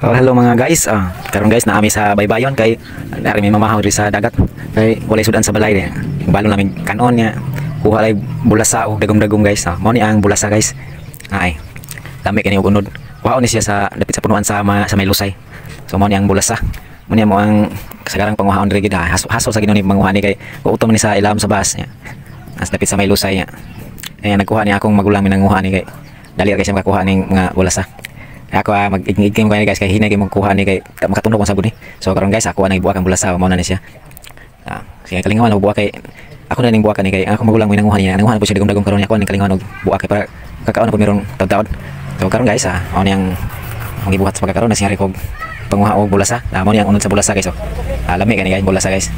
Oh, hello mga guys. Karon guys naami sa baybayon kay dari may mamahaw diri sa dagat. Kay walay sudan sa balay. Balon namin kanon niya. Kuha lay bulasa og dagom-dagom guys. Mao ni ang bulasa guys. Ay. Lami kini og unod. Kuhaon ni siya sa dapit sa punuan sa sa may lusay. So mao ni ang bulasa. Mao ni mo ang kasagarang panguhaon diri gid. Haso sa Ginoo ni manguha ni kay kuutom ni sa ilawom sa bas niya. As dapit sa may lusay niya. Ayan, nagkuha ni akong magulang minanguha ni kay dali ra kay siya makakuha ning mga bulasa. Ako mag-iging ko guys kay hinay kay magkuha ni kay makatunog ang sabon ni. So karon guys ako ang nagbuak ang bulasa mao na ni siya. Sige kalingawan og buak kay ako na ning buak ni kay ang akong magulang may nanguha niya. Nanguha na po siya dagom-dagom karon ako ning kalingawan og buak kay para kakaon na po merong taud-taud. So karon guys mao ni ang akong gibuhat sa pagkakaron na siyari kog panguha og bulasa. Mao ni ang unod sa bulasa guys. So, lami kani guys bulasa guys.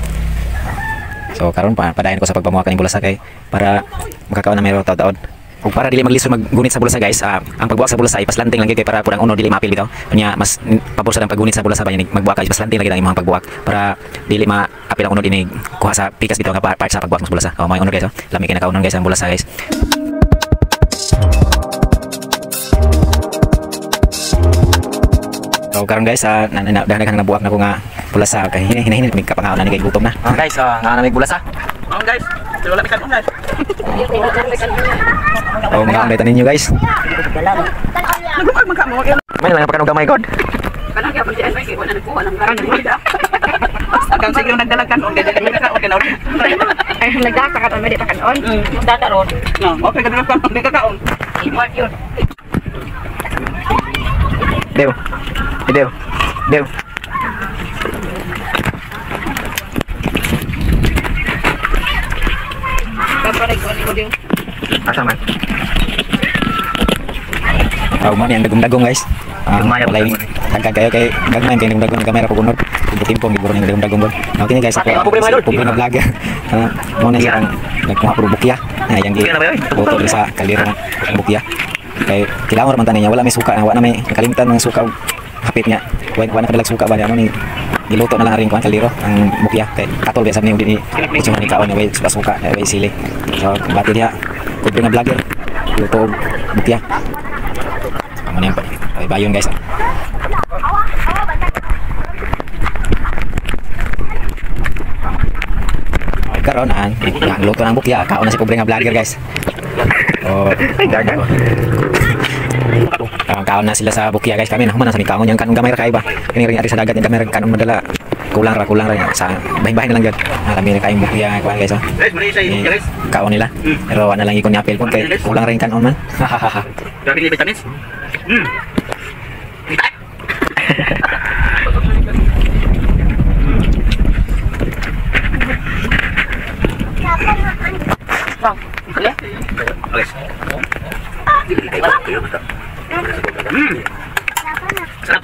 So karon pa padayon ko sa pagpamuha kaning bulasa kay para makakaon na merong taud-taud. Ug para dili maglisod maggunit sa bulasa guys, ang pagbuak sa bulasa ipaslanting lang gyud kay para pud ang unod dili maapil bitaw. Unya mas pabor sa ang paggunit sa bulasa ba niya magbuak ka ipaslanting lang gyud ang imong pagbuak para dili maapil ang unod inig kuha sa pikas bitaw nga part sa pagbuak sa bulasa. Oh, may unod guys, oh. Lami kay nakaunon guys ang bulasa guys. So karon guys, daghan nabuak na ko nga bulasa kay hinahinit mig kapangaon na ni kay gutom na. Guys, nga na mig bulasa. Oh guys, wala mi kanon guys. Oh, mga ambay ninyo guys. Naglukag man ka mo. May lang pagkanog gamay god. Kanang gyapon si Anay kay wala nagkuha ng karon. Agang sige nagdalag kanon kay dili ka okay na. Ay, nagdaka ka may di pa kanon. Nagdaka ron. No, okay ka dala kanon, di ka kaon. Iwan yun. Dew. Dew. Dew. Asa man? Oh, man ang dagom-dagom guys. Walay tagkag kayo kay gagmay kay dagom-dagom kamera pag unod. Timpong gid ning dagom-dagom bon. Okay guys, ako pobre na vlog. Mo na siya ang nagkuha puro bukya. Na yang gi luto diri sa kaldero ng bukya. Kay kilangon man tanin niya, wala may suka, wala may kalimtan mga suka og hapit niya. Wala na kadalag suka ba ano ni giluto na lang rin kuan kaldero ang bukya kay katol biya sab ni di ni ni kaon way suka way sili. So bati diha pobre nga vlogger luto og bukya. Ano yan pa? Bayon guys. Okay, karon ang luto ng bukya, kaon na si pobre nga vlogger guys. Oh, ay dagan. Kaon na sila sa bukya guys. Kami na human na sa mikaon yang kanong gamay ra kay ba. Kini ring ari sa dagat yang gamay ra kanong madala. Kulang ra sa bahin-bahin na lang gyud. Marami na kayong bukya kuan guys. Oh. Guys, kaon nila. Pero wala lang ikon ni apel kay kulang ra yung kanon man. Grabe ni vitamins. Sarap.